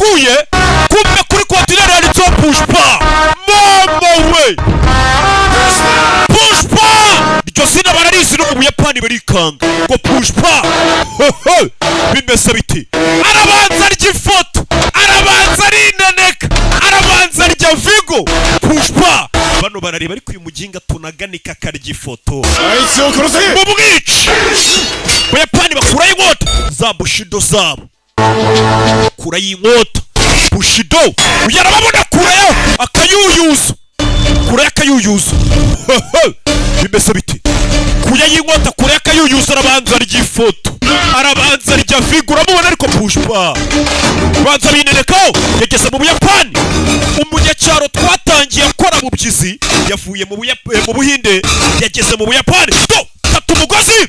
Bafunguye, kumbe kuri kontineri handitseho Pushpa. Mama we, Pushpa! Iryo zina bararizi no mu Buyapani, barikanga ngo Pushpa. Hehe, bimeze biti? Arabanza arya ifoto, arabanza arineneka, arabanza arya vigo. Pushpa bano barareba, ariko uyu muginga tunaganika akarya ifoto. あいつを殺せ。 Mumwice! Buyapani bakurayo inkota za bushido zabo, kurayo inkota bushido. Uyu arababona, kurayo akayuyuzo, kurayo akayuyuzo. Hehe, bimeze biti? Kuyayo inkota, kurayo akayuyuzo, arabanza arya ifoto, arabanza arya vigo. Uramubona ariko Pushpa banza binenekaho. Yageze mu Buyapani, umunyacyaro twatangiye akora bubyizi yavuye mu Buhinde, yageze mu Buyapani. Do kata umugozi.